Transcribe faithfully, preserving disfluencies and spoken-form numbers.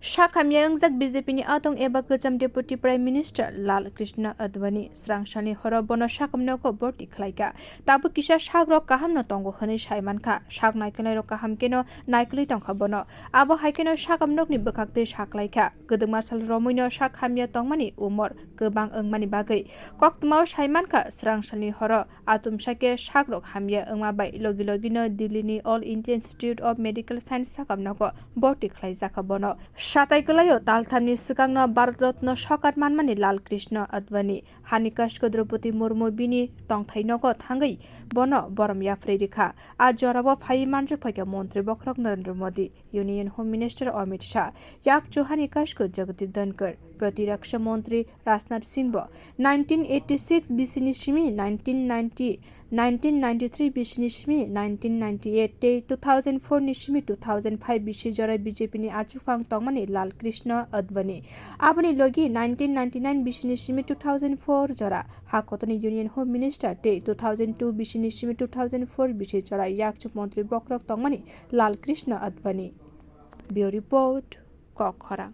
Sak hamya wngjak B J P ni atong eba kwcham Deputy Prime Minister Lal Krishna Advani srang salni horo bono sakamnogo borti khlaikha. Tabuk kisa sakrok kahamno tongo hwnwi sai mankha. Sak naikolnairok kaham kheno naikolwi tongkha bono. Abo hai kheno sakamnokni bwkhaktwi saklaikha. Kwdwkma sal romuino sak hamya tongmani umor kwbang wngmani bagwi. Koktwmao sai mankha, srang salni horo atumsa khe sakrok hamya wngma bai logi logino Delhi ni All India Institute of Medical Science sakamnogo borti khlaijakha bono. Satai kwlaio talthamni swkangno Bharat Ratna sokat manmani Lal Krishna Advani, hani kashko Draupadi Murmu bini tongthainogo thangwi bono borom yapharwi rikha. A jorao phaiwi manjak phaikha Montri Bokhorok Narendra Modi, Union Home Minister Amit Shah, yak chuhani kashko Jagdeep Dhankhar, Pratirakshya Montri Rajnath Singh bo nineteen eighty-six bisini simi nineteen ninety, nineteen ninety-three bisini simi nineteen ninety-eight tei two thousand four ni simi two thousand five bisi jora B J P ni achukphang tongmani Lal Krishna Advani. Aboni logi nineteen ninety-nine bisini simi two thousand four jora ha kotorni Union Home Minister tei two thousand two bisini simi two thousand four bisi jora yakchu montri bokhorok tongmani Lal Krishna Advani. Bureau Report, Kok Khorang.